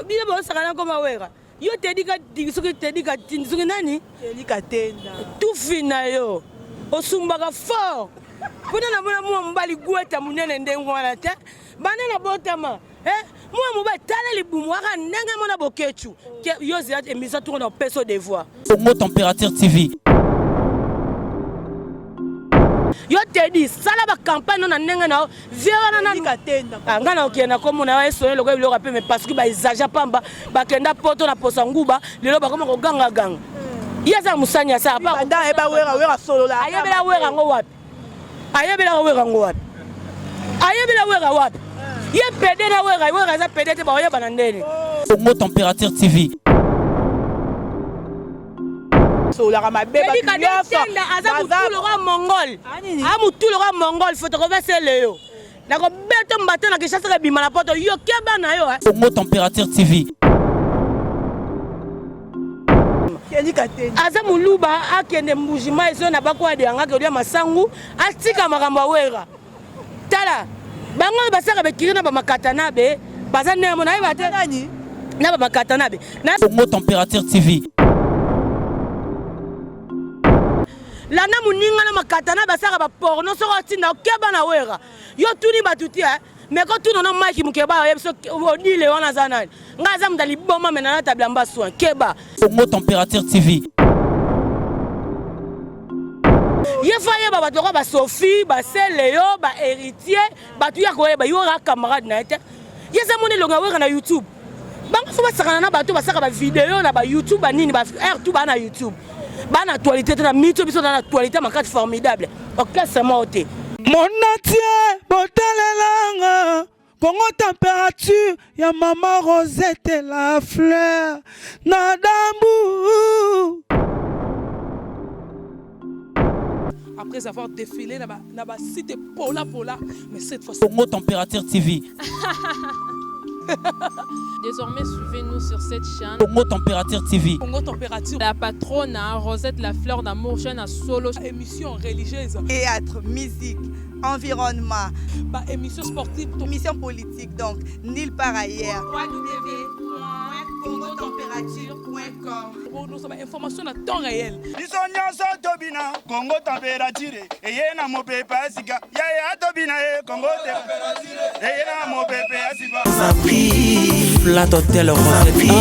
Bino bosaka na koma Wera. Yo Teddy ka soki Teddy ka soki nani? Teddy Katenda. Tufi na yo. Osumbaka fort. Kuna na mona mwa mobali gweta munene ndenge wana te. Banda na botama. Eh, mwa mobali tala libumu aka ndenge mona bokechu. Yo zela émission tourne na peso devoir. Congo Température TV. Yo Teddy, sala ba campagne na ndenge na yo. Vie wana nanu ah, nga na okende na komona yo esone lokola biloko ya pembe parce que ba exagère pamba bakenda poto na posa nguba lelo bakoma koganga ganga. Ye aza musani ya sala pa. Ayebela wera yango wapi? Ayebela wera yango wapi? Ayebela wera wapi? Ye pede na wera, wera aza pede te bakoyebana ndeni. Congo Température TV. Solaka mabe bato nyonso. Aza mutu lokola mongol. A mutu lokola mongol photocopie sele yo. Nakobeta mbata na Kinshasa ebima na poto yo keba na yo. Congo Température TV. Aza muluba akende mbujima ezo na bakwadi yanga kolia masangu atika makambo ya wera. Tala bango oyo basaka bekiri na bamakatanabe baza ndenge mona yeba te na bamakatanabe na Congo Température TV. Landa moninga na makatana basaka ba porno soko atinda okeba na wera yo tuni bato ti eh? Mais ko tuna na Mike Mukeba oyebi so odile wana aza nani nga aza moto ya liboma me nalata bilamba soin keba. Congo Température TV. Ye fa yeba bato lokola ba Sophie, ba Celeo, ba Héritier, bato ya koyeba yo ra camarade na ye te. Ye aza mona elonga wera na YouTube. Bango fo basakana na bato basaka ba video na ba YouTube ba nini ba air tout ba na YouTube. Ba na actualité te na mito biso na actualité makati formidable. Orchestre moko te. Monde entier botalelanga Congo température ya maman Rosette la fleur na dambu. Après avoir défilé na ba, na ba site pola pola, mais cette fois Congo Température TV. Désormais, suivez-nous sur cette chaîne. Congo Température TV. Congo Température. La patronne, hein, Rosette la fleur d'amour, chaîne à solo. Émission religieuse. Théâtre, musique, environnement. Ba émission sportive. Émission politique, donc nulle part ailleurs. www.congotemperature.com Nous sommes information à temps réel. Biso nyonso tobina Congo température eye na mopepe ya sika yaya tobina ye Congo eye na mopepe ya sika. Flat Hotel Rosette 1,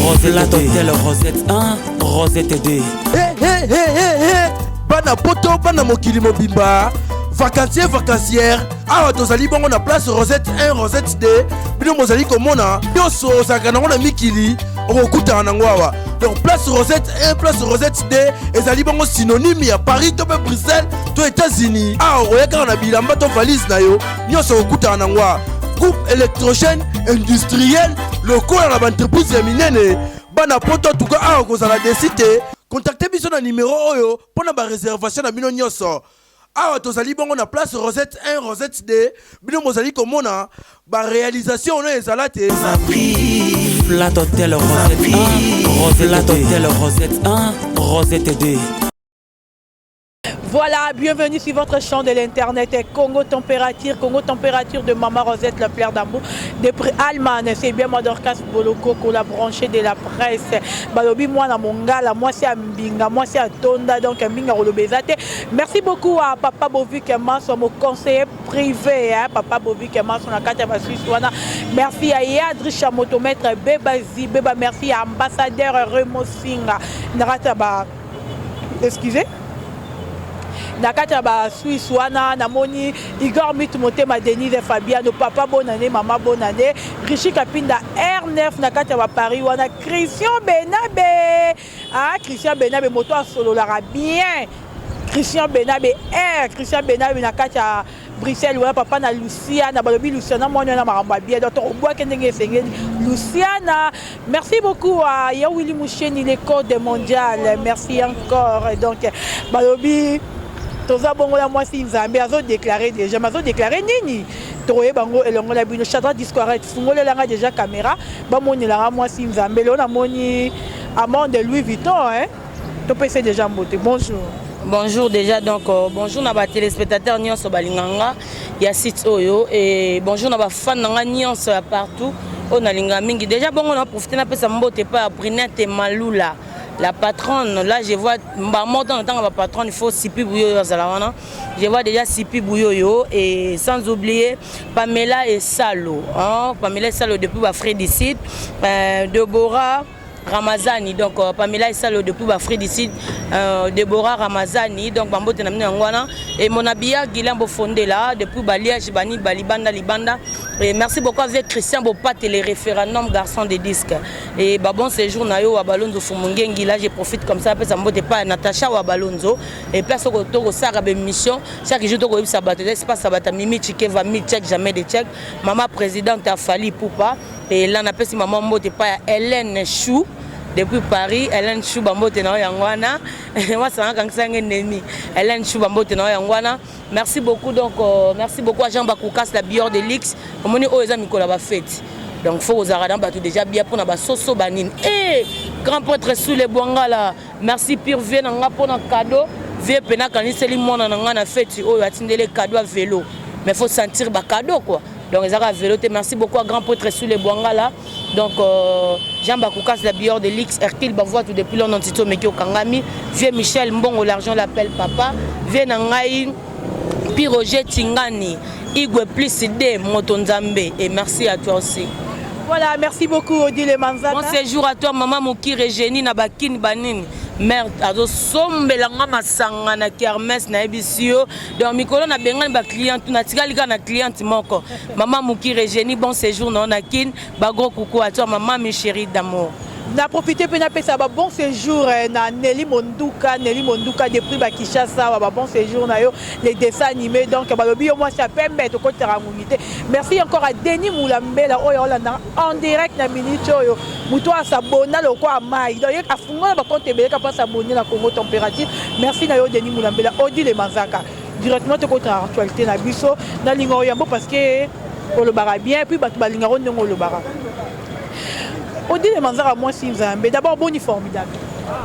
Rosette Hotel Rosette 1, Rosette 2. Hey, hey, hey, hey, hey. Bana poto bana mokili mobimba vacancier vacancière awa tozali bongo na place Rosette 1 Rosette 2 bino bozali komona nyonso ozalaka nango na mikili okokutana nango awa donc place Rosette 1 place Rosette 2 ezali bongo synonyme ya Paris to mpe Bruxelles to États-Unis awa okoya kaka na bilamba to valise na yo nyonso okokutana nango awa groupe électrogène industriel lokola na baentreprise ya minene bana poto tuka awa kozala desi te contacte biso na numero oyo mpo na bareservation na bino nyonso awa tozali bongo na place Rosette 1 Rosette 2 bino bozali komona ba réalisation ono ezala te. Flat Hotel Rosette 1, Rosette Hotel Rosette 1, Rosette 2. Voilà, bienvenue sur votre champ de l'internet Congo Température, Congo Température de Maman Rosette la fleur d'amour depuis Allemagne. C'est bien moi Dorcas Boloko, la branchée de la presse. Balobi moi na mongala, moi c'est Mbinga, moi c'est Tonda donc Mbinga rolobezate. Merci beaucoup à Papa Bovik Manso, mon conseiller privé, hein, Papa Bovik Manso na kati ya ba Suisse wana. Merci à Yadrisha Motomètre Beba Zibeba, merci à ambassadeur Remo Singa na kati ya ba excusez na kati ya ba Suisse wana namoni Igor Mitu Motema Denise Fabiano papa bonane mama bonane Richie Kapinda R9 na kati ya ba Paris wana Christian Benabe ah Christian Benabe moto asololaka bien Christian Benabe R Christian Benabe na kati ya Bruxelles wana papa na Luciana balobi Luciana mwana wana makambo ya bien donc tokobwake ndenge esengeli Luciana merci beaucoup à ya Willy Musheni le code mondial merci encore donc balobi toza bongo na mwasi nzambe azo déclarer déjà mais azo déclarer nini tokoyeba yango elongo na bino Chadra Discoret fungolelanga déjà caméra bamonelanga mwasi nzambe lelo namoni amande Louis Vuitton hein topesa déjà mbote bonjour Bonjour déjà donc euh, bonjour na ba téléspectateurs nyonso balinganga ya site oyo et bonjour na ba fan na nga nyonso ya partout. Oyo nalingaka mingi déjà bongo na profite napesa mbote epai ya Brinette Malula la patronne. Là je vois mbamo ntango ntango ba patronne, il faut Sipi Buyoyo azala wana. Je vois déjà Sipi Buyoyo et sans oublier Pamela et Salo, hein? Pamela et Salo depuis ba Fred ici, Deborah Ramazani. Donc Pamela Esalo depuis ba Afrique du Sud, Deborah Ramazani, donc bambote na bino yango wana. Et mon habillard Guilain Bofondela depuis Baliage Bani Balibanda Libanda. Et merci beaucoup avec Christian Bopate, le référendum garçon des disques. Et bah bon séjour na yo Wabalonzo Fumungengi. Là je profite comme ça pesa mbote pa Natacha Wabalonzo et place ko toko sara be mission chaque jour toko yebisa bato espace bata Mimi Chikeva mi check jamais de check maman présidente Afali Poupa. Et là napesi maman mbote pa ya Hélène Chou depuis Paris. Hélène Chou, bambote na yo yango wana. Mwasanga kangisa nge nemi Hélène Chou, bambote na yo yango wana. Merci beaucoup. Donc merci beaucoup à Jean Bakoukas, la bière de Lix. Omoni oyo eza mikolo ya bafete, donc faut kozalaka na bato déjà bien mpona basoso banini. E grand prêtre Sule Bwangala, merci pire vie na nga mpona cadeau. Vie mpe nakaniseli mwana na nga na feti oyo, atindeli cadeau ya vélo, mais faut sentir bacadeau quoi, donc ezalaka vélo te. Merci beaucoup à grand prêtre Sule Bwangala. Donc Jean Bakoukas, la bière de Lix, Hercule Bavoitu depuis London, Tito Meki Okangami, vieux Michel Mbongo, l'argent l'appelle papa, vieux na ngai Pi Roger Tingani, Igwe plus D Moto Nzambe, et merci à toi aussi. Voilà, merci beaucoup Odile Manzaka. Bon séjour à toi maman Mokire Génie na bakini banini. Mère azosombelanga masanga na kermesse nayebisi yo. Donc mikolo nabengani baclient, natikali kaka na cliente moko. Mama Mokire Génie, bon séjour na yo na Kin. Ba gros coucou à toi maman, mi chérie d'amour. Na profite mpe napesa ba bon séjour na Nelly Monduka, Nelly Monduka depuis Bakishasa awa. Ba bon séjour na yo, les dessins animés. Donc balobi yo mwasi ya pembe, tokotaka ngungi te. Merci encore à Denis Mulambela oyo olanda en direct na minute oyo, moto asabona lokwa mai, donc ye afungola bacompte ebele kapa asabone na Congo Température. Merci na yo Denis Mulambela. Odile Manzaka, directement tokotaka actualité na biso. Nalinga oyambo parce que olobaka bien, puis bato balingaka ndenge olobaka. Odile Manzaka, mwasi Nzambe, d'abord boni Formidable?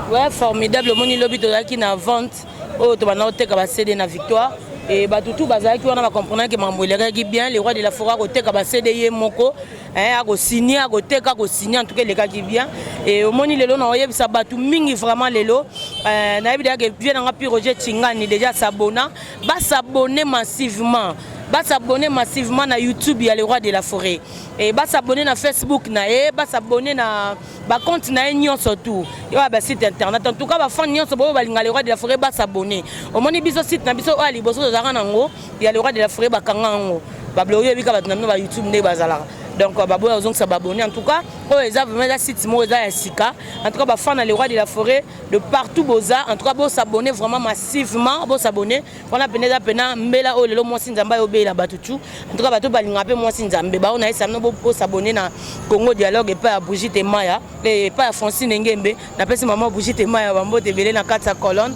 Ouais, Formidable. Omoni lobi tozalaki na vente oyo tobanda koteka baCD na Victoire e bato tu bazalaki wana, bacomprendre ke makambo elekaki bien. Le roi de la forêt akoteka baCD ye moko, akosigne, akoteka, akosigne. En tout cas elekaki bien. E omoni lelo na oyebisa bato mingi vraiment lelo, nayebi deja ke vie nanga Pi Roger Chingani déjà s'abonna, basabonne massivement, basabonne massivement na YouTube ya le roi de la forêt e basabonne na Facebook na ye, basabonne na bacompte na ye nyonso tu oyo ya basite internet. En tout cas bafan nyonso boyo balinga le roi de la forêt, basabonne. Omoni biso site na biso oyo ya liboso tozalaka nango ya le roi de la forêt, bakanga yango, bablo oyo ebika bato na bino ba YouTube ndenge bazalaka, donc baboya ozongisa babone. En tout cas oyo eza vraiment, eza site moko eza ya sika. En tout cas bafan na le roi de la forêt de partout boza, en tout cas bosabonne vraiment massivement, bosabonne wana pene. Eza pena mbela oyo lelo mwasi Nzambe ayobeyela bato tu. En tout cas bato balingaka mpe mwasi Nzambe bao nayesa bino, bosabonne na Congo Dialogue epai ya Brigitte Maya, epai ya Francine Ngembe. Napesi mama Brigitte Maya bambote ebele na kati ya colonne.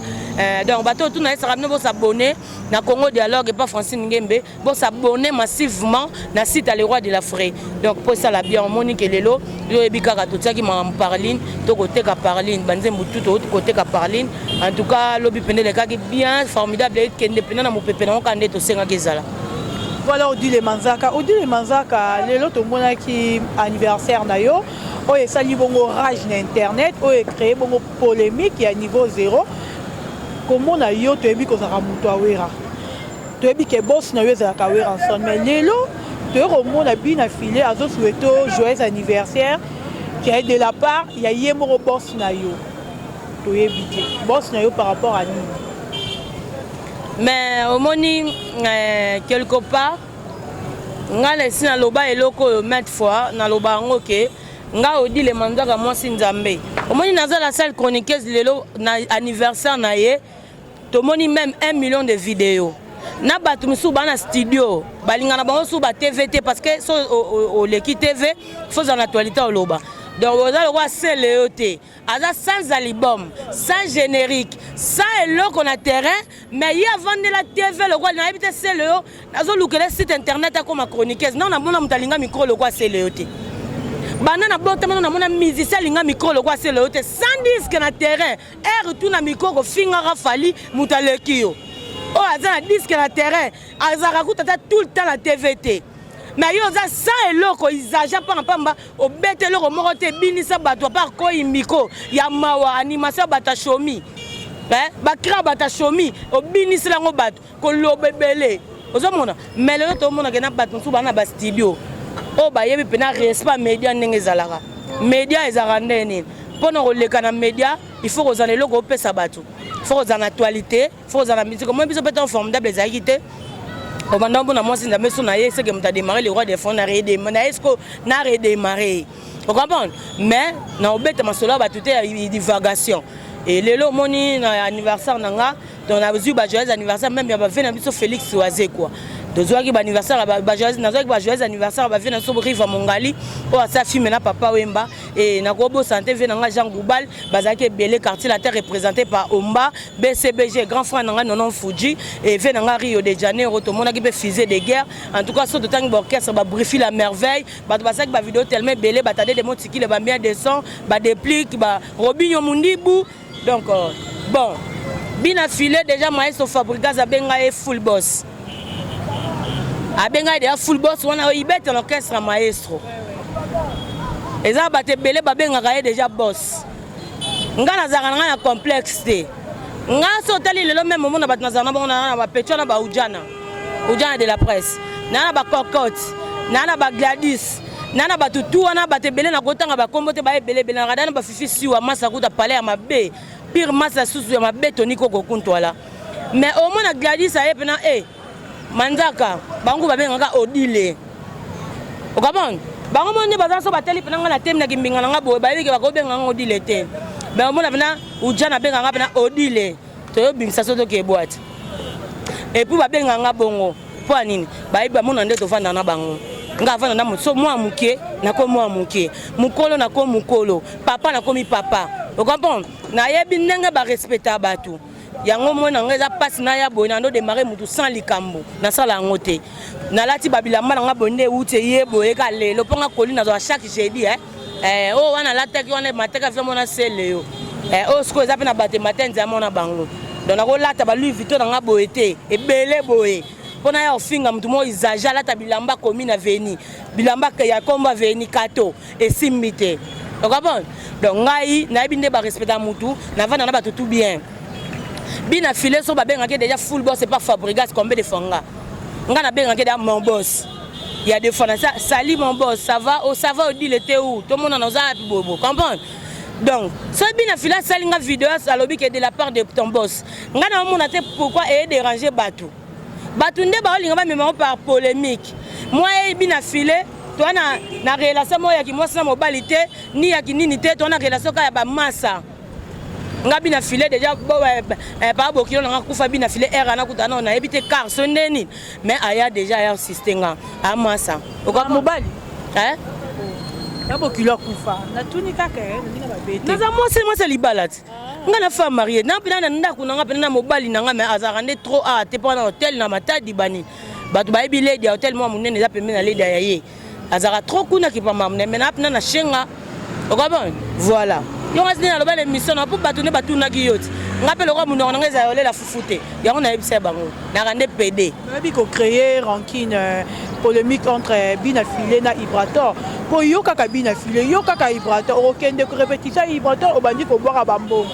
Donc bato oyo tu nayesaka bino, bosabonne na Congo Dialogue epai Francine Ngembe, bosabonne massivement na site ya le roi de la forêt. Donc mpo esala bien, omoni ke lelo yo oyebi kaka totiaki makambo par ligne, tokoteka par ligne banzembo tu, tokoteka par ligne. En tout cas lobi pene elekaki bien, Formidable ekende mpena na mopepe nango kaka nde tosengaki ezala. Voilà, Odile Manzaka, Odile Manzaka, lelo tomonaki anniversaire na yo oyo esali bongo rage na internet, oyo ecrée bongo polémique ya niveau zéro. Komona yo, toyebi kozalaka moto awera, toyebi ke boss na yo ezalaka Werrason, mais lelo toye komona bina file azosouhaite joyeux anniversaire ke de la part ya ye moko boss na yo. Toyebi te boss na yo par rapport à nini. Mais omoni, quelque part ngai na esi naloba eloko oyo maintes fois, naloba yango ke ngai Odile Manzaka, mwasi Nzambe, omoni naza la salle chroniqueuse. Lelo na anniversaire na ye tomoni même 1 million de vidéos na bato mosusu baa na studio, balingana bango susu ba TV te, parce que so oleki TV, faut ozala na actualité oloba. Donc oza lokola sele yo te, aza sans album, sans générique, sans eloko na terrain, mais ye avandela TV lokola nayebi te. Sele yo nazolukela site internet akoma chroniqueuse. Non, namona moto alinga micro lokola sele yo te. Banda na botama namona musicien alinga micro lokola sele yo te, sans disque na terrain, aire tout na micro kofingaka Fally. Moto aleki yo oyo aza na disque na terrain, azalaka kuta ata tout le temps na TV te. Mais yo oza sans eloko, isaja pamba pamba, obeta eloko moko te, ebinisa bato apart koyimbiko ya mawa, animation ya bato ya shomi. Eh, bakra bato ya shomi, obinisela yango bato, koloba ebele. Ozomona? Mais lelo tomona ke na bato mosusu bana ba studio oyo bayebi mpena respect media ndenge ezalaka. Media ezalaka ndenge nini? Mpo na koleka na media, il faut kozala eloko opesa bato, il faut kozala na actualité, faut kozala na musique. Moi biso mpe ntango Formidable ezalaki te, obanda mpona mwasi Nzambe so na ye seke moto adémarre le roi des fonds na ye siko na redémarre, ocomprendre? Mais na obeta masolo ya bato te ya divagation. E lelo omoni na anniversaire na nga, donc nazwi bajoyeux anniversaire même ya bavieux na biso Félix Wazekwa. Tozwaki baanniversaire, nazwaki bajoyeux anniversaire ya bavieux na biso Riva Mongali oyo asa filme na Papa Wemba. E nakobosana te vieux na nga Jean Goubal. Bazalaki ebele, Quartier Latin représenté par Omba BCBG, grand frère na nga Nonon Fuji e vieux na nga Rio de Janeiro. Tomonaki mpe Fusée de Guerre. En tout cas, so totangi baorchestre, babrifi la merveille, bato basalaki bavideo tellement ebele, batade de motikile, bambien de son, badéplique, barobinho Mundibu. Donc bon, bina file déjà, maestro Fabrigas abenga ye full boss, abenga ye déjà full boss. Wana oyibete na orchestre maestro, eza bato ebele babengaka ye déjà boss. Nga nazalaka na ngai na complexe te. Nga so otali lelo meme, omona bato nazala na bango na bapetio na baujana, ujana de la presse, naa na bacocote, naa na bagladis, naa na bato tu wana, bato ebele na kotanga bakombo te, baya ebele ebele. Nakada na bafifi siwa masa kuta pale ya mabe, pire masa susu ya mabe toni koko kuntwala. Mais omona Gladys aye mpena e manzaka, bango babengaka Odile, okamona bango mo nde baza so batali mpena nga na temi na kimbinga na nga boye, bayebi ke bakobenga nga Odile te. Mais omona mpena uja nabengaka mpena Odile, toyobimisa so toke boîte et puis babengaka nga bongo. Mpo ya nini? Bayebi, bamona nde tovanda na bango. Nga avanda na so mwa moke, nako mwa moke, mokolo nako mokolo, papa nakomi papa, ocomprendre? Nayebi ndenge barespecta bato. Yango moi na ngai eza mpasi naya boye na ndo démarre mutu sans likambo nasala yango te. Nalati babilamba na nga boye nde euti eye boye ka lelo, mpo nga koli nazwaka chaque jeudi. Eh, oyo wana alataki wana emataki avion mona sele yo. Oyo sikoyo eza mpe na bato emata nzela mona bango. Donc nakolata ba Louis Vuitton na nga boye te ebele boye mpo naya kofinga motu moko isaja alata bilamba komi na veni, bilamba ya kombo aveni kato esimbi te, ocomprendre? Donc ngai nayebi nde barespecta mutu, navanda na bato tout bien. Bina file so babengaki déjà full boss, c'est pas Fabrigas. Combien de fois nga nga nabengaki déjà mon boss? Il y a des fois na ça: salut mon boss, ça va? Oh, ça va Odile, te où tomona naza wapi bobo, comprendre? Donc soki bina file asali nga video, alobi ke de la part de ton boss, nga na omona te pourquoi eye déranger bato. Bato nde baolinga bamema par polémique. Moi eyebi na file toa na relation moko yaki mwasi na mobali te, ni yaki nini te, toa na relation kaka ya bamasa. Nga bina file déjà paa bokilo nanga kufa, bina file ere anakuta nao nayebi te car so nde nini, mais aya déjà aya insiste nga amasa. Mobali ya bokilo akufa, natuni kaka ndenge mabe te. Naza mwasi, mwasi ya libala ti nga na femme mariée na mpena na ndako na nga mpena na mobali na nga, mais azalaka nde trop a te mpo na hotel na Matadi. Bani bato bayebi ledi ya hotel mwa monene eza pembeni na ledi ya ye, azalaka trop kuna kipamba monene, mais na mpena na shenga, okabon. Voilà, yo nga nde naloba na émission na mpo bato nde batunaki yo ti nga mpe lokola monoko na ngai ezala olela fufu te, yango nayebisa bango naka nde pede. Oyebi kocréer rancune, polémique entre Bina File na Ibrator, mpo yo kaka Bina File, yo kaka Ibrator, okokende korépétition Ibrator, obandi kobwaka bambongo.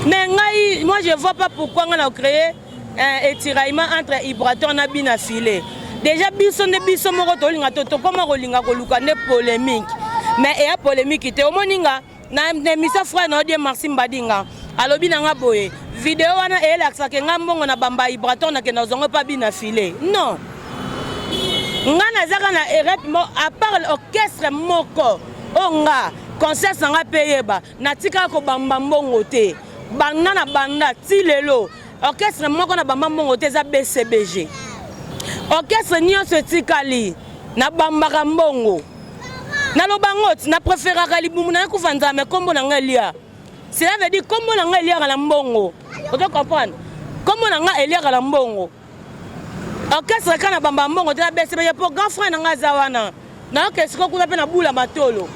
Mais ngai, moi je vois pas pourquoi ngai na créer un étiraillement entre Ibrator na Bina File. Déjà biso nde biso moko tolinga to tokoma kolinga koluka nde polémique, mais eya polémique te. Omoni nga na émission, frère na odie Marci Mbadinga alobi na nga boye, video wana eyelakisaka nga mbongo na bamba Ibrator, nakenda ozongo mpa Bina File. Non, nga nazaka na erep mo à part orchestre moko oyo nga conscience na nga mpe yeba natikaka kobamba mbongo te. Banda na banda ti lelo, orchestre moko na bamba mbongo te, eza BCBG. Orchestre nyonso etikali nabambaka mbongo. Naloba ngo ti na préféraka libumu na ye kufa nzambe, nkombo na ngai elia. Cela veut dire nkombo na ngai eliaka na mbongo, ozo comprendre? Nkombo na ngai eliaka na mbongo. Orchestre kaka na bamba mbongo te na BCBG, mpo grand frère na ngai aza wana, nayoka esika kuna mpe na bula matolo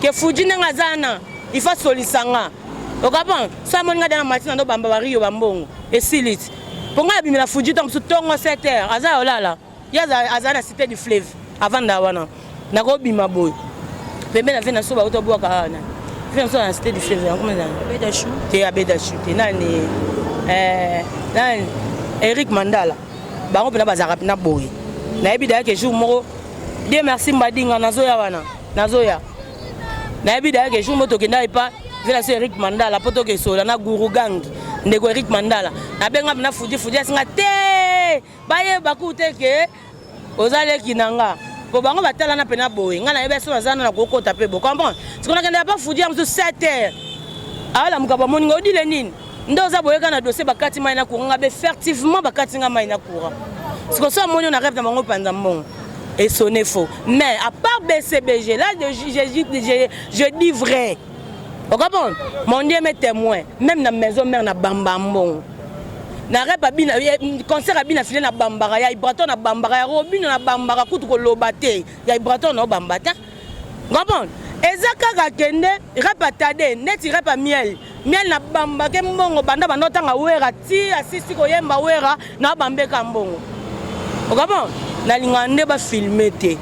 ke Fuji ndenge aza wana, il faut asolisa nga, okapon so amoni nga da na mati na ndo bamba bario bambongo esili ti mpo ngai abimela Fuji. Ntango mosusu ntongo 7 heures aza olala, ye aza na Cité du Fleuve. Avanda wana. Nakobima boye. Pembe na vie na so bauta bwaka wana. Vie na so na cité du fleuve yango mena. Abedachou. Te Abedachou te nani eh nani Eric Mandala. Bango pena bazalaka pena boye. Nayebi d'ailleurs que jour moko Dieu merci Mbadinga nazoya wana. Nazoya. Nayebi d'ailleurs que jour moko tokenda epa vie na so Eric Mandala po tokesola na Guru Gang. Ndeko Eric Mandala. Nabenga pena Fuji Fuji asinga te bayeba ku te ke oza leki na nga po bango batalana mpena boye ngai nayebi so baza na kokota mpe bo comprendre siko nakendaka pa fudi ya mosusu 7 heures alamuka bamoni nga odile nini nde oza boyeka na dossier bakati mai na courant nga be effectivement bakati nga mai na courant siko so amoni na rêve na bango panza mbongo et sonner faux mais à part BCBG là je, je, je, je dis vrai okomprendre mon Dieu mes témoins même na maison mère na bamba mbongo na rep abina concert abina file na bambaka ya ibraton na bambaka ya robino na bambaka kutu koloba te ya ibraton na obamba te comprendre eza kaka kende rep atade neti rep ya miel miel na bambake mbongo banda banda otanga wera ti asisi koyemba wera na bambeka mbongo okomprendre nalingaka nde bafilme te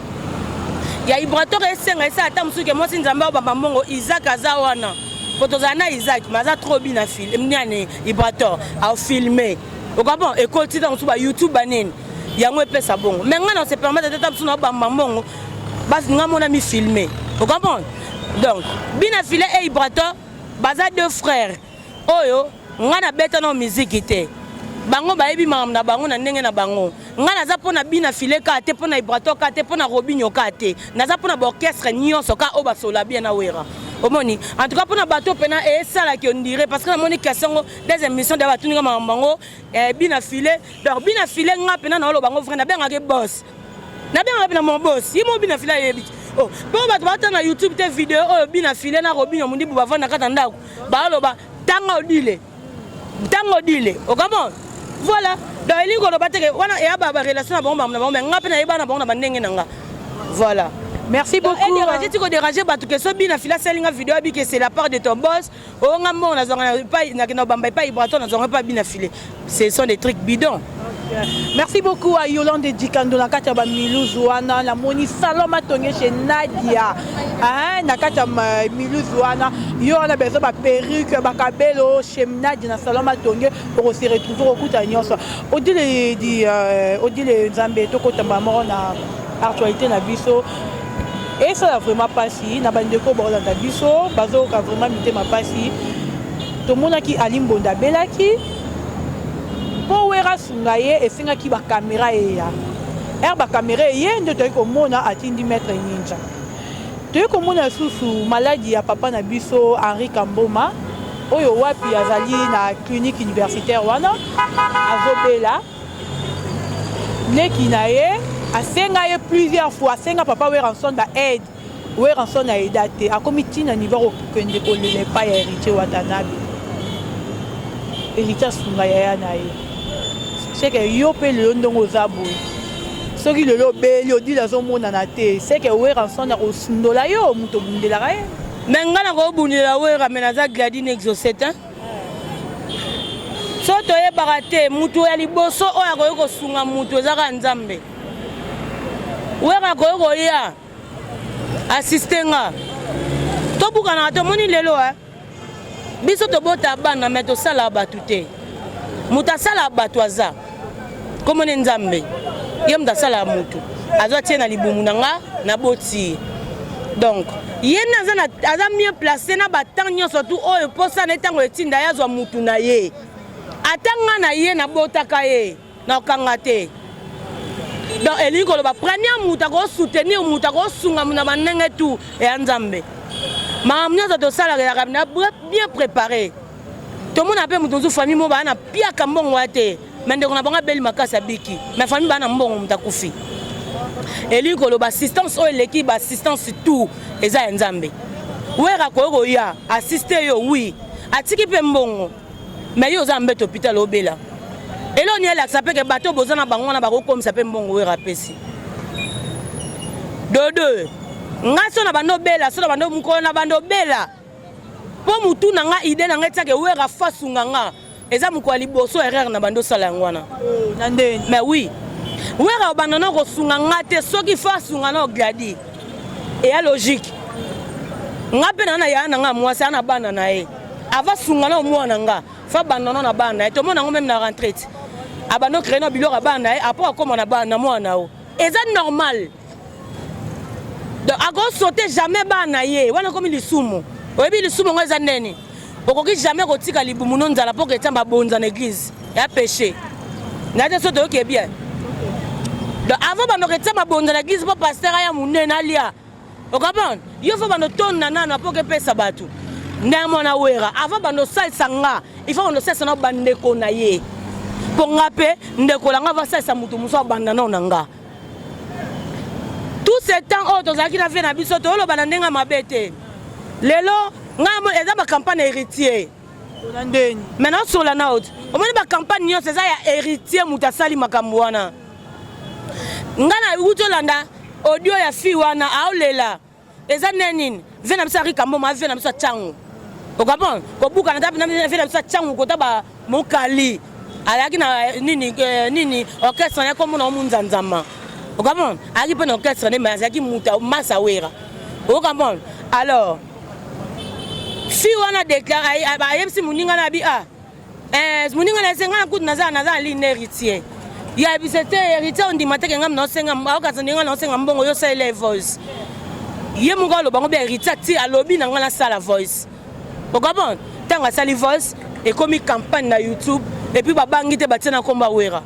ya ibrator esenga esala ata mosusu ke mwasi nzambe aobamba mbongo isaac aza wana po tozala na isaac ma aza trop bina film nani ibrator afilme okabon ekoti ntango mosusu ba youtube banini yango epesa bongo mais ngai na se permettre te ta mosusu naobamba mbongo basi ngai mona mi filme okomprendre donc bina filet et ibrator baza deux frères oyo ngai nabeta nao miziki te bango bayebi makambo na bango na ndenge na bango ngai naza mpo na bina file kaka te mpo na ibrator kaka te mpo na robinio kaka te naza mpo na baorchestre nyonso kaka oyo basola bien na wera omoni en tout cas mpo na bato mpena esalaki ondire parce que namoni question yango des émissions da batuni nga makambo yango eh, bina file donc bina file nga mpena naoloba yango vrai nabengaki boss nabengaka mpe na mon boss ye moko bina file ayebi oh, mpo bato bata na youtube te video oyo bina file na robinio mondibu bavanda kati ya ndako baloba tanga odile ntango odile okamona voilà donc elingi koloba teke wana eya barelation na bango bango na bango mais nga mpe nayeba na bango na bandenge na nga voilà. Merci beaucoup. Déranger, tu déranger bato ke so bina fila salinga vidéo abi que c'est la part de ton boss. O nga mbongo nazwanga epai nakenda bamba epai Ibrator nazwanga epai bina file. Ce sont des trucs bidons. Merci beaucoup à Yolande Dikando na kati ya ba Milouz wana namoni salon matonge chez Nadia hein na kati ya Milouz wana yo wana besoin ba perruque ba kabelo chez Nadia na salon matonge oko se retrouver okuta nyonso Odile di euh, Odile Nzambe tokota mbala moko na actualité na biso esala vraiment mpasi na bandeko bakolanda biso bazoyoka vraiment mitema mpasi tomonaki Ali Mbonda abelaki mpo Wera asunga ye esengaki ba camera eya heure ba camera eye nde toyaki komona atindi maître ninja toyei komona lisusu maladi ya papa na biso Henri Kamboma oyo wapi azali na clinique universitaire wana azobela leki na ye asenga ye plusieurs fois asenga papa Werrason ba aide Werrason aida te akomi ti na niveau akokende kolela epai ya Heritier Watanabe Heritier asunga yaya na ye seke yo mpe lelo ndongo oza boye soki lelo obeli odile azomonana te seke Werrason akosundola yo moto obundelaka ye me ngai nakobundela Wera me naza Gladine Exaucet hein? so toyebaka te moto ya liboso oyo akoki kosunga moto eza kaka Nzambe Wera akoki koya assiste nga tobukanaka tomoni lelo eh? biso tobota bana me tosalaka bato te moto asalaka bato aza komone nzambe ye moto asalaka motu azwa tie na libumu na nga naboti ye donc ye nde aza, aza mieux placé na batemps nyonso tu oyo mposa na ye ntango etinda ye azwa motu na ye ata nga na ye nabotaka ye nakokanga te donc elingi koloba premier moto akosoutenir moto akosunga na bandenge tu eya nzambe makambo nyonso tosalaka ezalaka na bien préparé tomona mpe moto mosusu famille moko baa na piaka mbongo ya te me ndeko na bango abeli makasi abiki me famille baa na mbongo moto akufi elingi koloba assistance oyo eleki baassistance tout eza ya nzambe wera akoki koya assiste yo wi atiki mpe mbongo me yo oza mbeto hôpital obela eloko nini elakisa mpe ke bato boza na bango wana bakokomisa mpe mbongo wera apesi dodo ngai so na bando obela so na bando mokolo na bando obela mpo motu na nga ide na ngai etiake wera fasunga nga eza mokolo ya liboso erreur na bando osala yango wana na ndeni mais oui. Wera obanda na kosunga nga te soki fo asunga na Gladi. Eya logique. Nga mpe na na yaya na nga mwasi ana bana na ye. Ava sunga na mwana nga. Fa banda na bana na ye. Tomona yango meme na rentrée. Abanda créer na biloko ya bana na ye après akoma na bana na mwana o. Eza normal. Donc akosaute jamais bana na ye wana komi lisumu. Oyebi lisumu ngo eza nini? Okoki jamais kotika libumu no nzala mpo ketia mabonza na église. Ya péché. Na te so toyoki bien. Donc avant bando ketia mabonza na église mpo pasteur aya munene alia. Ocomprendre? Yo faut bando tonda nano mpo kepesa bato. Ndenge mwana Wera avant bando salisa nga, il faut bando salisa na bandeko na ye. Mpo nga mpe ndeko na nga vasalisa moto mosusu abanda nao na nga. Tout ce temps oyo tozalaki na vie na biso toloba na ndenge mabe te. Lelo ngai eza ba campagne héritier. Mais naosola na oti omoni ba campagne nyonso eza ya héritier moto asali makambo wana. Ngai na wuti olanda audio ya fille wana aolela eza nde nini vie na biso ya Rika Mboma vie na biso ya Tshangu okapon kobukana ta vie na biso ya Tshangu kota ba mokali azalaki na nini nini orchestre na komona omunzanzama okapon azalaki mpe na orchestre ne mais azalaki mutu masa Wera okapon. Alors fille wana déclare ayebisi moninga na abi ah moninga na ese ngai na kutu naza na ligne héritier ya biso te héritier ondima teke ngai naosenga aokasa ndenge naosenga mbongo yo salela voice ye moko aloba ngo be héritier ati alobi na ngai nasala voice okabon. Ntango asali voice ekomi campagne na YouTube et puis babangi te batie na komba Wera.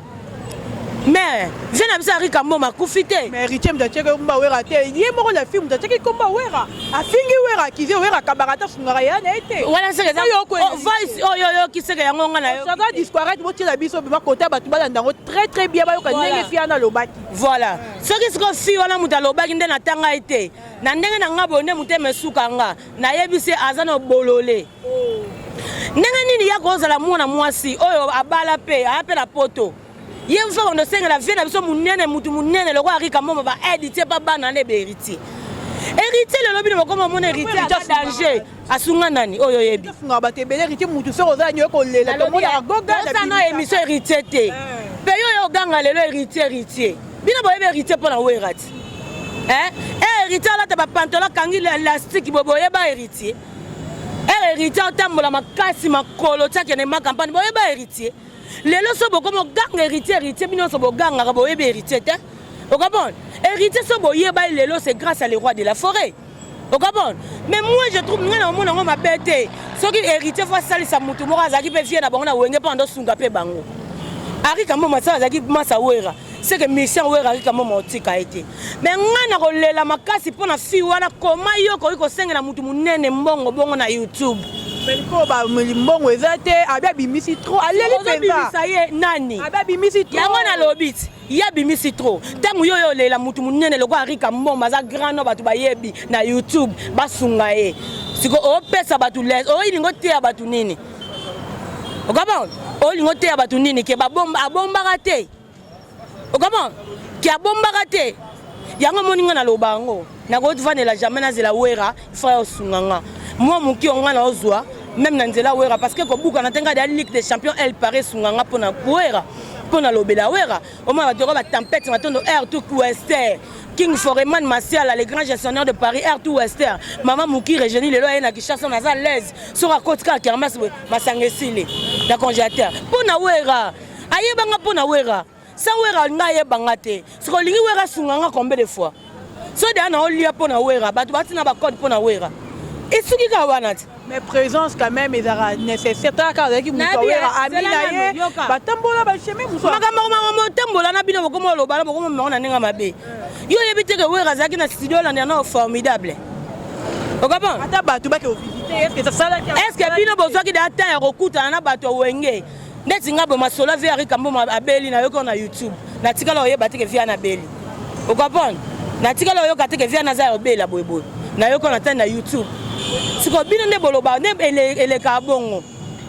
Mais vie na biso Rika Mboma akufi te. Mais héritier moto atiaki komba Wera te, ye moko la fille moto atiaki komba Wera, afingi Wera, akize Wera akabaka ata asungaka ya na ye te. Wana seke eza voice oyo oyoki seke yango nga na yo. Chaga disparaître botiela biso bima kota bato balanda yango très très bien bayoka ndenge fille wana alobaki. Voilà. Soki sikoyo fille wana moto alobaki nde natanga ye te. Na ndenge na nga boye nde motema esuka nga. Nayebisi aza na bolole. Ndenge nini ya kozala mwana mwasi oyo abala mpe aya mpe na poto ye mfa bando osengela vie na biso monene mutu monene lokola Rika Mboma ba aide tie pa bana na ebe héritier héritier lelo bino bokoma omona héritier aza danger asunga nani oyo oyebi afungaka bato ebele héritier mutu soki oza nyoye kolela tomonaka goga na émission héritier te mpe yo oyo oganga lelo héritier héritier bino boyebi héritier mpo na Wera ti héritier alata bapantalon akangi élastique boye boyeba héritier héritier otambola makasi makolo tiakende ma campagne boyeba héritier lelo so bokoma oganga héritier héritier bino nyonso bogangaka boyebi héritier te okapone héritier so boyeba ye lelo c'est grâce à le roi de la forêt okapone. Mais moi je trouve ngai na omona yango mabe te soki héritier fo asalisa motu moko azalaki mpe vie na bango na Wenge mpo andosunga mpe bango. Arika Mboma sala azalaki masa Wera, c'est que mission Wera Arika Mboma otika ye te. Mais ngai na kolela makasi mpo na fille wana koma yo koki kosengela motu monene mbongo bongo na YouTube. Mpo mbongo eza te abi abimisi trop aleli mpenza ye nani abi abimisi trop yango nalobi ti ye abimisi trop ntango yo oyo olela motu monene lokola Rika Mboma aza grand no bato bayebi na YouTube basunga ye siko opesa bato les oyilingi oteya bato nini okabon olingi oteya bato nini ke abombaka te okabon ke abombaka te yango omoni nga naloba yango nakovandela jamais nazela Wera frère osunga nga mwa moki oyo nga na ozwa même na nzela Wera parce que kobukana te nga ya Ligue des champions el paris esunga nga mpona Wera mpo nalobela Wera omona bato yoko batempete matondo air tout wester King Foreman Masiala, le grand gestionnaire de Paris, Air tout Wester. Maman Mouki Régenie, lelo aye na Kinshasa, naza l'aise. Soka koti kaka kermesse masanga esili na congélateur. Mpo na Wera, ayebanga mpo na Wera. Sans Wera nga ayebanga te. Soki olingi Wera asunga nga combien de fois? So deya na olia mpo na Wera, bato batina ba code mpo na Wera. Esuki kaka wana ti. Mais présence quand même ezalaka nécessaire tala kaka azalaki moto Awera ami na ye batambola bachemin mosusu makambo makambo otambola na bino bokoma oloba na bokoma mango na ndenge mabe. Yo oyebi te ke Wera azalaki na studio olanda na formidable okapon ata bato bake ovisite est-ce que est-ce que bino bozwaki deya temps ya kokutana na bato ya Wenge ndeti nga boye masolo vie Rika Mboma abeli nayoki na YouTube natikala oyeba te ke vie ana abeli okapon natikala oyoka te ke vie ana aza ya obela boyeboye nayoki na tani na YouTube. Sikoyo bino nde boloba nde elekaka bongo.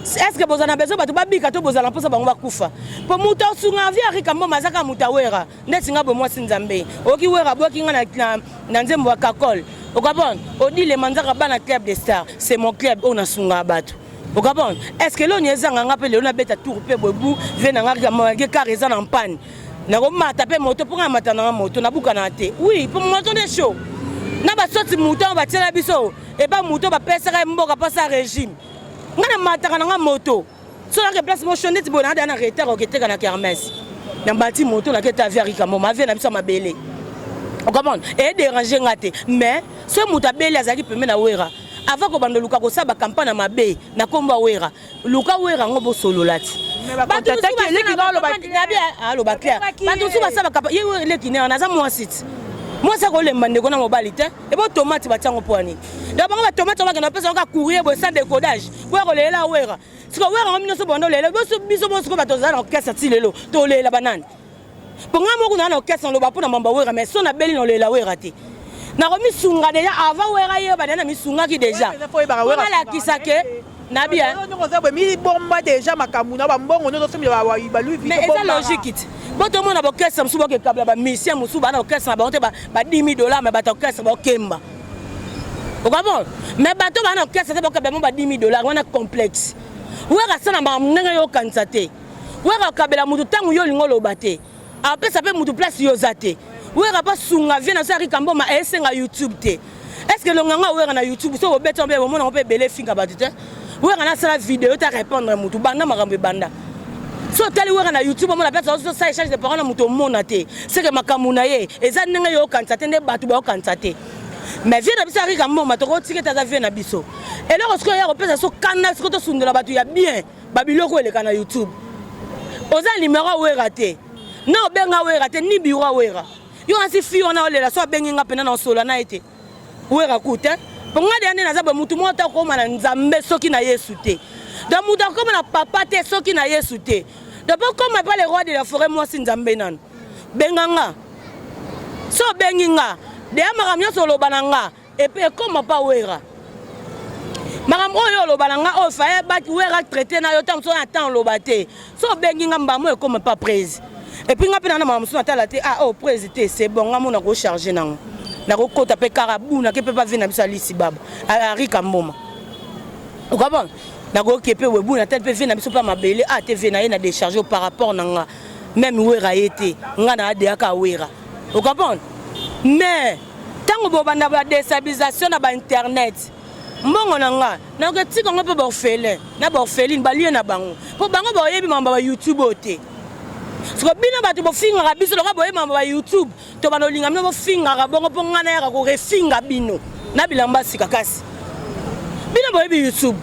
Est ce que bozala na besoin bato babika to bozala mposa bango bakufa mpo moto asunga vie Rika Mboma aza kaka moto awera ndeti nga boye mwasi Nzambe oyoki Wera abwaki nga na nzembo ya kakol okapon Odile Manzaka bana club de star c'est mon club oyo nasungaka bato okapon. Est ce que eloni ezanga nga mpe lelo nabeta tour mpe boye bu vie na nga malgré car eza na mpane. Nakomata mpe moto mpo ngai mata nanga moto nabukana te. Oui, mpo moto nde chaud. Na basoti moto yango batiela biso epa moto bapesaka ye mboka mposa régime. Ngai namataka nanga moto. So nake place mo chaud ndeti boye nada na retard oketeka na kermesse. Na bati moto na keta via Rika Mboma, avia na biso ya mabele. Okomona? E déranger nga te. Mais soki moto abeli azalaki pembe na Wera, avant kobanda luka kosala ba campagne ya mabe na kombo ya Wera, luka Wera yango bosolola ti. Bato aloba clair. Bato mosusu basala campagne ye leki ne naza mwasi ti. Mwasi akolemba ndeko na mobali te. Ebo tomate batiango mpo ya nini? Donc bango ba tomate bakenda bapesa bango courrier boye sans décodage. Boya kolela Wera. Siko Wera ngo bino so bando lela biso biso bosiko bato ozala na orchestre ti lelo tolela banani? Po nga moko na na orchestre naloba mpo na mamba Wera, mais so nabeli naolela Wera te. Nakomisunga déjà avant Wera yeba deja namisungaki déjà. Po nalakisa ke nabi mibomba déjà makambo na bambongo nyonso osomela ba Louis Vuitton. Mais eza logique ti. Bo tomona ba orchestre mosusu bokekabla ba musicien mosusu bana orchestre na bango te ba 10 000 dollars, mais bato orchestre bakemba. Okomona? Mais bato bana orchestre te bakabla mo ba 10 000 dollars wana complexe. Wera asala makambo ndenge yo okanisa te. Wera akabela mutu ntango yo olingi oloba te. Apesa mpe mutu place yo oza te. Wera mpo asunga vie na so ya Rika Mboma esenga YouTube te. Est-ce que elonga nga Wera na YouTube so obeti mpe omona ngo mpe ebele efinga bato te. Wera nasala video ta répondre mutu banda makambo ebanda. So otali Wera na YouTube omona place azosala échange de parole na mutu omona te. C'est que makambo na ye eza ndenge yo okanisa te nde bato baokanisa te. Mais vie na biso ya Rika Mboma tokotika ete aza vie na biso. Eloko sikoyo ya kopesa so kanda sikoyo tosundola bato ya bien ba biloko eleka na YouTube. Oza numéro ya Wera te. Na obenga Wera te ni bureau ya Wera. Yo asi fi wana olela so abengi nga pena na osola na ye te. Wera ku te. Po nga deya nde naza boye mutu moko te akoma na Nzambe soki na Yesu te. Donc mutu akoma na papa te soki na Yesu te. Donc po koma epa le roi de la forêt mwasi Nzambe nanu. Benga nga. So obengi nga deya makambo nyonso oloba na nga epe ekoma pa Wera. Makambo oyo oloba na nga oyo faye baki Wera traité na yo ntango mosusu na temps oloba te. So obengi nga mbamo ekoma pa prise. Et puis nga mpe na makambo mosusu natala te, ah oh prise te, c'est bon nga mona ko charger nango. Nakokota mpe karabu nake mpe pa vie na biso Alisi Baba, Arika Mboma. Okomona? Nakoki mpe webu na tali mpe vie na biso mpe mabele, ah te vie na ye na décharger par rapport na nga. Même Wera ye te, nga na adeaka Wera. Okomona? Mais tango bobanda ba déstabilisation na ba internet, mbongo na nga nakotika yango mpe ba orphelin na ba orpheline balie na bango, mpo bango bayebi makambo ba YouTube oyo te. Siko bino bato bofingaka biso lokola boyebi makambo ba YouTube, to bana olinga bino bofingaka bongo mpo nga nayaka korefinga bino na bilamba sika. Kasi bino boyebi YouTube,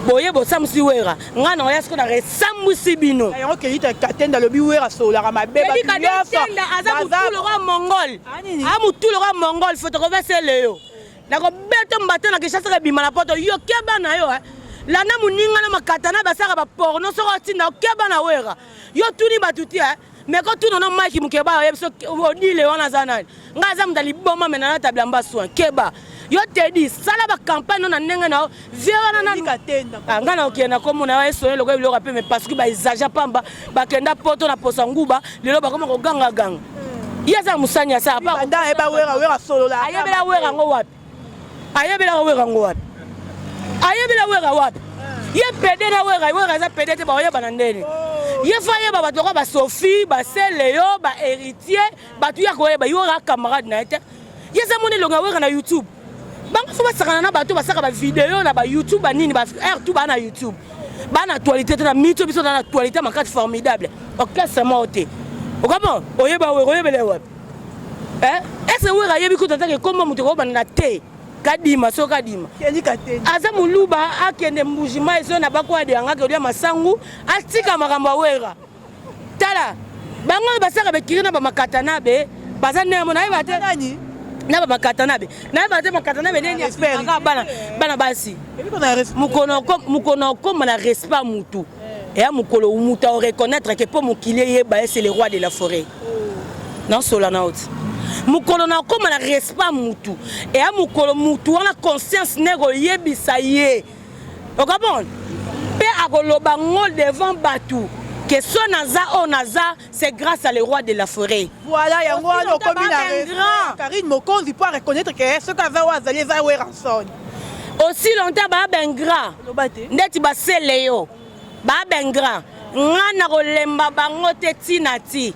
boye bosambwisi Wera, nga na oya siko na resambwisi bino. Yango Kelly Katenda alobi Wera asololaka mabe bato nyonso. Aza mutu lokola mongol, aza mutu lokola mongol, photocopie leyo. Nakobeta mbata na Kinshasa ebima na poto yo keba na yo landa moninga na makata na basaka ba porno soko otinda keba na Wera yo tuni bato te mais ko tuna na Mike Mukeba oyebi so odile wana aza nani nga aza moto liboma me nalata bilamba soin keba yo tedi sala ba campagne na ndenge na yo vie wana nanu nga na okende na komona yo esone lokola biloko ya pembe parce que ba exagère pamba bakenda poto na posa nguba lelo bakoma kogangaganga. Ye aza mosani asala ayebela Wera yango wapi, ayebelaka Wera yango wapi, ayebela Wera wapi? Ye pede na Wera, Wera aza pede te, bakoyebana ndeni. Ye fa ayeba bato lokola ba Sophie, ba Seleyo, ba Héritier, bato ya koyeba ye Wera camarade na ye te. Ye aza mona elonga Wera na YouTube. Bango fo basakana na bato basaka ba video na ba YouTube banini ba air tout ba na YouTube. Ba na actualité te na mito biso na actualité makati formidable. Orchestre moko te. Okamo oyeba Wera oyebele wapi? Eh? Est-ce que Wera ayebi kuta take kombo moto kobanda na te? Kadima so kadima. Aza muluba akende mbujima ezo na bako adianga ke olia masangu atika makambo ya Wera. Tala bango basaka bekiri na ba makata na be baza ndenge mona yeba te na ba makata na be nayeba te makata na be nini afingaka bana bana basi mokolo mokolo okoma na respect mutu eya mokolo mutu a reconnaître que po mokili eyeba ye c'est le roi de la forêt nasola na oti mokolo na okoma na respect mutu eya mokolo mutu wana conscience ne koyebisa ye okomona mpe akoloba ngo devant bato que so naza oyo naza c'est grâce à le roi de la forêt. Voilà yango wana okomi na Karine Mokonzi po reconnaître que soki aza oyo azali eza Werrason. Aussi longtemps ba bengrat ndeti basele yo ba bengrat nga na kolemba bango te tina ti.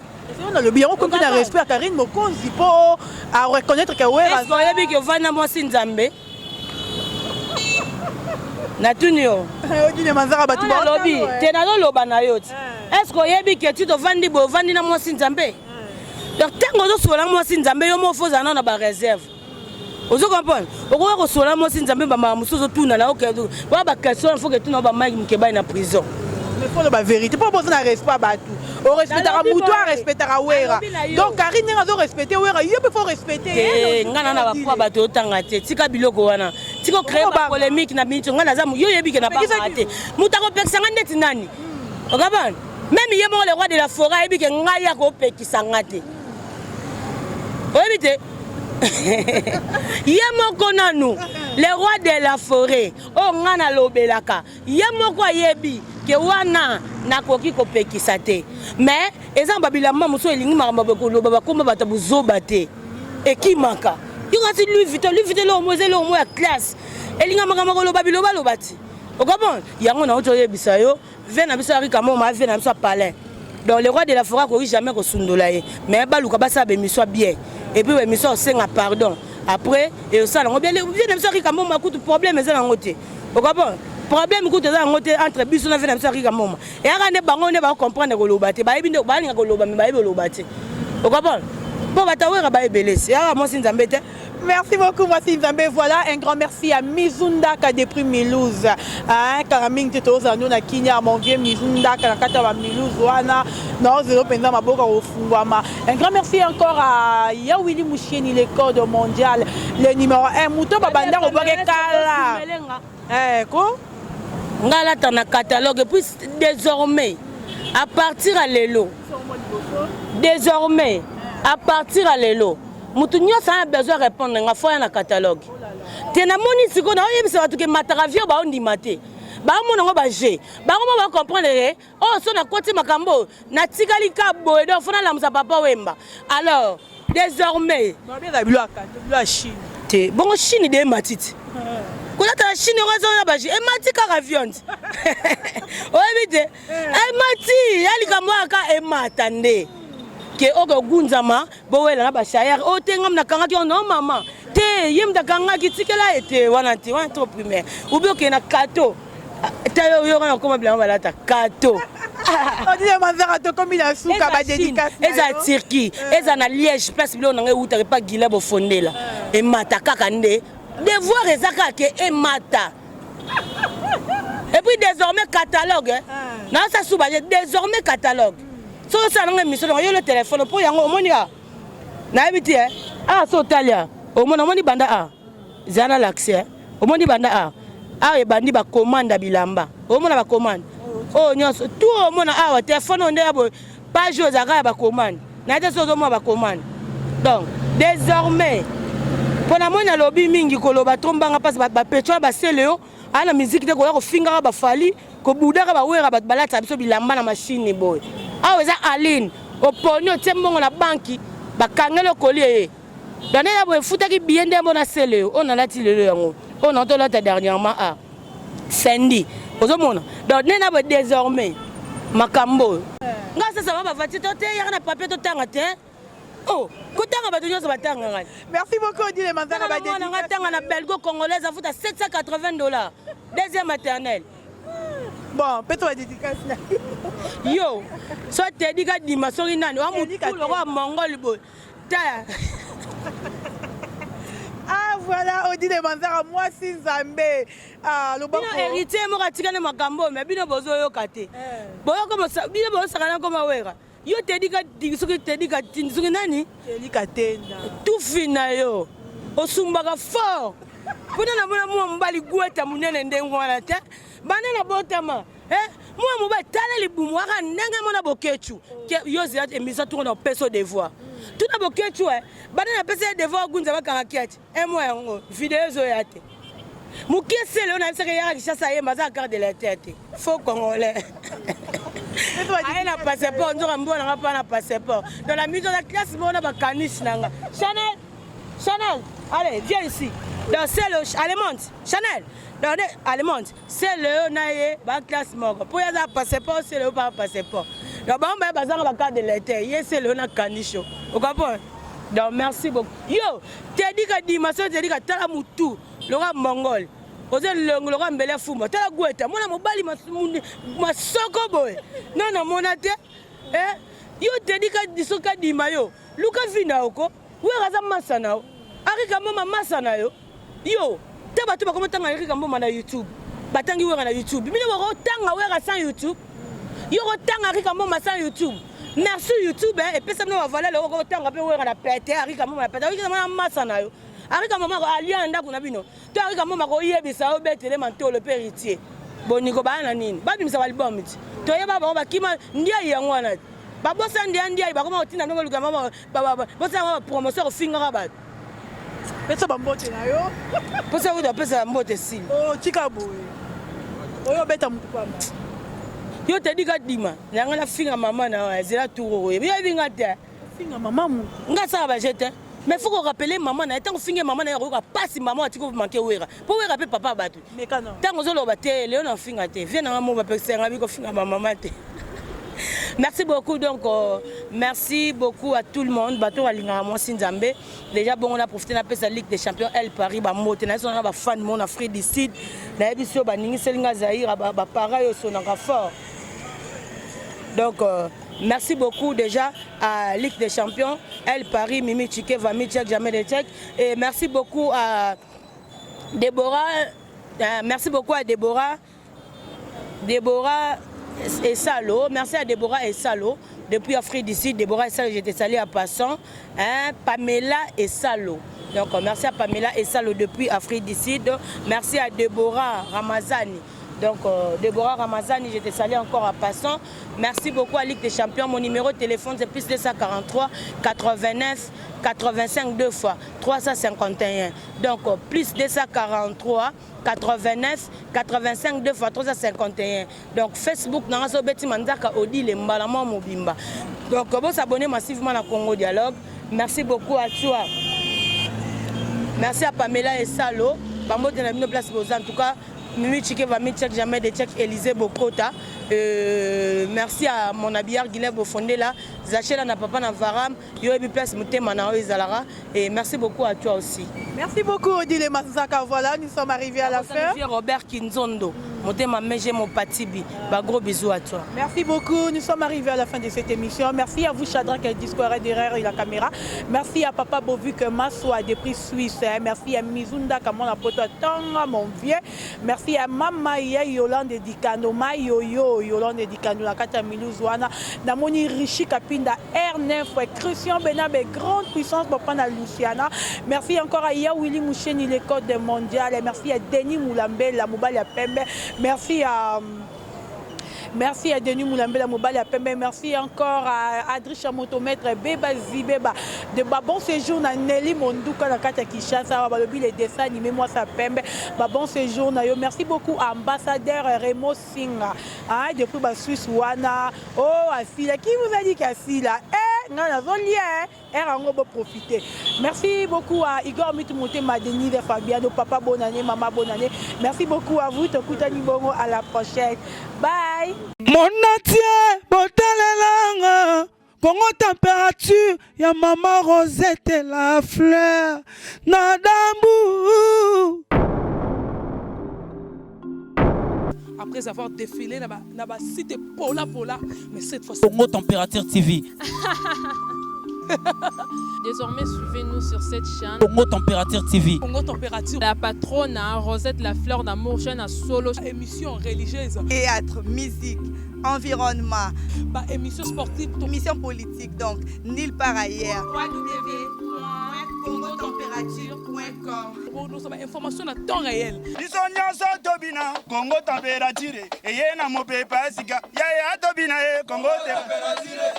Nalobi yango komi na respect ya Karine Mokonzi mpo a reconnaître que Wera. Est-ce oyebi ke ovanda mwasi Nzambe? Natuni yo. Odine manzaka bato ba lobi te nazoloba na yo ti. Est-ce que oyebi ke ti tovandi boye ovandi na mwasi Nzambe? Donc ntango ozosolola mwasi Nzambe yo moko fo ozala na ba réserve. Ozo comprendre? Okoka kosolola mwasi Nzambe ba makambo mosusu ozotuna na oke wa ba question faut que tuna ba Mike Mukebayi na prison. Mais faut loba vérité po boza na respect ya bato. Orespectaka Nalobi moto boye. arespectaka Wera. Nalobi na yo. Donc Karine ndenge azo respecter Wera yo pe faut respecter ye. Te nga na na ba bato otanga te tika biloko wana tika ocree Okobanga. ba polémique na minute nga naza yo oyebi ke na bangaka Opekisaki te moto akopekisa nga ndeti nani okabana meme ye moko le roi de la forêt ayebi ke ngai akopekisa nga te oyebi te ye moko nanu le roi de la forêt oyo nga nalobelaka ye moko ayebi ke wana nakoki kopekisa te mais eza na babilamba mosusu elingi makambo ya koloba bakoma bato ya buzoba te ekimaka yo kasi Louis Vuitton, Louis Vuitton eloko moko eza eloko moko ya classe elinga makambo ya koloba bilobaloba ti okomona yango nauti oyebisa yo ve na biso Henri Kamoma ve na biso ya palin donc le roi de la forêt akoki jamais kosundola ye mais baluka basala baémission bien et puis baémission osenga pardon après esala yango bien vie na biso Henri Kamoma kutu problème eza nango te okomona problème kutu eza yango te entre biso na vie na biso Henri Kamoma eyaka nde bango nde bakocomprendre koloba te bayebi nde balinga koloba me bayebi koloba te okomona mpo bato awera baebelesi eyaka mwasi Nzambe te. Merci beaucoup, voici Nzambe. Voilà, un grand merci à Mizundaka depuis Milouz. Hein, Karaming te toza nous na Kinya, mon vieux Mizundaka na kata ba Milouz wana. Non, zero penza maboka ofungwama. Un grand merci encore à Yawili Mouchieni, le code mondial, le numéro 1. Muto babanda ko boke kala. Eh, ko? Nga alata na catalogue et puis désormais à partir ya lelo, désormais à partir ya lelo, moto nyonso aya besoin répondre nga fo aya na catalogue te. Namoni sikoyo naoyebisa bato ke mataka vie baondima te, baomona yango baje bango mo bacomprendre ke oyo so nakoti makambo natikali ka boye, donc fo nalamusa Papa Wemba. Alors désormais Babela bilo akate, bilo ya Chine. Te bongo Chine de emati ti kolata na Chine yango eza baje emati kaka viande oyebi te emati ya likambo oyo aka emata nde ke okogunzama bowela na bashayare oyo te. Ngam nakangaki oyo no mama te, ye moto akangaki tikela ye te wana te wana trop primaire obi okende na kato ta yo yo wana okoma bilanga balata kato. Odile Manzaka, tokomi na suka ba dédicace. Eza Turquie, eza na Liège, place biloko nanga eutaka epa Gila Bofondela. Emata kaka nde devoir eza kaka ke emata. Et puis désormais catalogue naosa suba, désormais catalogue soki osala nanga émission nanga yo le téléphone mpo yango omoni a nayebi ti a so otali a omoni omoni banda a zala na l'accès omoni banda a awa ebandi bacommande ya bilamba omona bacommande oyo nyonso tu omona awa telefone oyo nde ya boye page oyo ezalaka ya bacommande naye te so ozomona bacommande. Donc désormais mpo na moi nalobi mingi koloba to mbanga mpasi bapetro basele yo aya na miziki te koya kofingaka bafali kobudaka bawera bato balataka biso bilamba na mashine boye awa eza aline oponi otie mbongo na banki bakangeli okolie ye donc ya boye efutaki billet nde mona sele yo oyo nalati lelo yango oyo na tolata dernièrement a Fendi ozomona. Donc nde na boye désormais makambo oyo nga sasa ba bavati to te yaka na papier totanga te oh kotanga bato nyonso batanga ngai. Merci beaucoup Odile Manzaka ba mwana nga tanga na belgo congolaise afuta 780 $ deuxième maternelle. Bon, peut-être ba dédicace na yo so tedi kadima soki nani wa motu lokola mongol boye tala. Ah voilà, Odile Manzaka mwasi Nzambe. Ah lobako. Bino héritier moko atikani makambo oyo me bino bozoyoka te boyoka bino bozosakana koma wera yo tedi ka soki tedi katindi soki nani. Tedi Katenda. Tufi na yo osumbaka fort mpona namona mwa mobali gweta monene ndenge wana te banda na botama mwa mobali tala libumu aka ndenge mona bokecu yo zela émission tungo na opesa devoir tuna bokecu banda napesa ye devoir gunza bakanga kiati un mois yango video ezoya te mokie sele oyo nayebisaka yaka Kinshasa ayemba aza carte de lecteur te faux congolais aye na passeport nzoka mbo nanga mpa na passeport dans la mise la classe moko na bakaniche nanga. Chanel, Chanel, allez, viens ici. Donc c'est le allez, monte Chanel. Donc allez, monte. C'est le oyo na ye ba classe moko mpo ye aza passeport, c'est le oyo pa passeport. Donc bango baye bazanga ba carte de lecteur, ye se leo na kanisho. Okapo? Donc merci beaucoup. Yo, Teddy Kadima, so Teddy tala mutu, loka mongol. Oza elongi loka mbele fumba. Tala gweta, mwana mobali masoko boye. Non na mona te. Eh, yo Teddy Kadiso Kadima yo. Luka vie na yo ko. Wera aza masa na yo. Arika moma masa na yo. Yo, ta bato bakoma tanga Erika Mboma na YouTube. Batangi Wera na YouTube. Bino boko tanga Wera sans YouTube. Yo ko tanga Erika Mboma sans YouTube. Merci YouTube hein, epesa bino ba valeur oko tanga pe Wera na pete, Erika Mboma na pete. Erika Mboma masa na yo. Erika Mboma ko alia na ndako na bino. To Erika Mboma ko yebisa yo betele mantolo pe héritier. Boniko baya na nini? Babimisa ba album ti. Toyeba bango bakima ndiayi yango wana. Babosa ndiayi ndiayi bakoma kotinda bino boluka bango bosala ba promotion kofingaka bato. Pesa bambote na yo. Posa kutu apesa mbote esili. Oh, tika boye. Oyo obeta mutu pamba. Yo tedi kadima na nga nafinga mama na yo zela tour oyo. Yo yebi nga te. Finga mama mutu. Nga sala ba jete. Mais faut qu'on rappelle maman na ye ntango finge mama na ye akoyoka pasi mama atiki manke wera mpo wera mpe papa bato ntango ozoloba te lelo na finga te vie nanga mo bapekisa nga biko finga bamama te. Merci beaucoup donc merci beaucoup à tout le monde bato balingaka mwasi nzambe déjà bongo na profiter na pesa Ligue des champions El Paris ba mbote na biso na ba fan mon Afrique du Sud na yebi so baningiseli nga Zaïre ba para yo sonaka fort donc merci beaucoup déjà à Ligue des champions El Paris Mimi Chikeva Michek jamais de check et merci beaucoup à Déborah merci beaucoup à Déborah Déborah Essalo, merci à Déborah Essalo, depuis Afrique du Sud, Déborah Essalo, je te salue en passant, hein, Pamela Essalo. Donc merci à Pamela Essalo depuis Afrique du Sud, merci à Déborah Ramazani. Donc Déborah Ramazani, je te salue encore en passant. Merci beaucoup à Ligue des Champions. Mon numéro de téléphone c'est plus 243 89 85 deux fois 351. Donc plus 243 89 85 2 fois 351. Donc Facebook nanga so beti manzaka Odile mbala mwa mobimba. Donc bon s'abonner massivement à Congo Dialogue. Merci beaucoup à toi. Merci à Pamela et Salo. Bambote na bino place boza en tout cas Mimi Chikeva, Mimi Tchek, jamais de Tchek, Élysée Bokota. Merci à mon habillard Guilhem Bofondela, Zachela na papa na Varam, yo ebi place mutema na oyo ezalaka. Et merci beaucoup à toi aussi. Merci beaucoup Odile Manzaka. Voilà, nous sommes arrivés à la fin. Robert Kinzondo, motema meje mon patibi. Bah, gros bisous à toi. Merci beaucoup. Nous sommes arrivés à la fin de cette émission. Merci à vous Shadrach Discours derrière la caméra. Merci à Papa Bovuk Massoua depuis Suisse. Merci à Mizunda Kamona Poto Tanga mon vieux. Merci à Mama Ya Yolande Dikano Mayoyo Yolande Dikano la kata Milouzouana. Namoni Richi Kapinda R9 Christian Benabe grande puissance papa na Luciana. Merci encore à Ya Willy Moucheni le code mondial. Merci à Denis Moulambe la mobile à Pembe. Merci à Denis Moulambe la mobile à Pembe. Merci encore à Adri Chamoto maître Beba Zibeba de ba bon séjour na Nelly Monduka na kata Kinshasa balobi les dessins animés moi ça Pembe. Ba bon séjour na yo. Merci beaucoup à ambassadeur Remo Singa. Hein, depuis ba Suisse wana. Oh Asila, qui vous a dit qu'Asila? Eh, nga nazolia hein. Rango bo profiter. Merci beaucoup à Igor Mitumute Madeni de Fabiano, papa bonne année, maman bonne année. Merci beaucoup à vous, Tokutani Bongo, à la prochaine. Bye. Mon entier, botalelanga, Congo température, ya maman Rosette la fleur, Nadambu. Après avoir défilé na ba site Pola Pola, mais cette fois Congo Température TV. Désormais, suivez-nous sur cette chaîne. Congo Température TV. Congo Température. La patronne, hein, Rosette la fleur d'amour, chaîne à solo. Émission religieuse. Théâtre, musique, environnement. Bah, émission sportive. Émission politique, donc, nulle part ailleurs. www.congotempérature.com. Bon, nous sommes information à temps réel. Biso nyonso tobina Congo température eye na mopepe ya sika yaya tobina ye Congo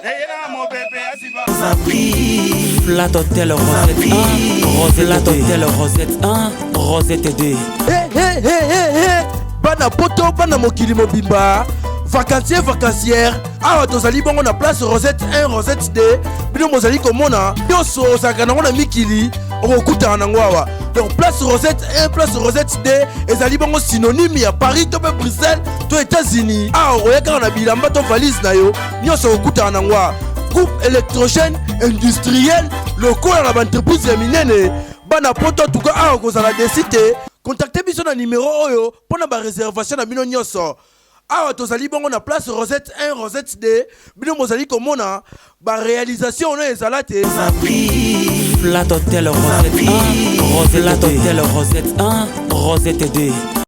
eye na mopepe ya sika. Flat Hotel Rosette 1, Rosette Hotel Rosette 1, Rosette 2. Hey, hey, hey, hey, hey. Bana poto, bana mokili mobimba. Vacancier, vacancière. Awa tozali bongo na place Rosette 1, Rosette 2. Bino bozali komona nyonso ozalaka nango na mikili, okokutana nango awa. Donc place Rosette 1, place Rosette 2 ezali bongo synonyme ya Paris to mpe Bruxelles to États-Unis. Awa okoya kaka na bilamba to valise na yo nyonso, okokutana nango awa. Groupe électrogène industriel lokola na baentreprise ya minene. Bana Poto, tuka awa kozala déçu te. Contacte biso na numero oyo mpo na baréservation na bino nyonso. Awa tozali bongo na place Rosette 1, Rosette 2. Bino bozali komona baréalisation ono ezala te. Flat Hotel Rosette 1, Rosette Hotel Rosette 1, Rosette 2.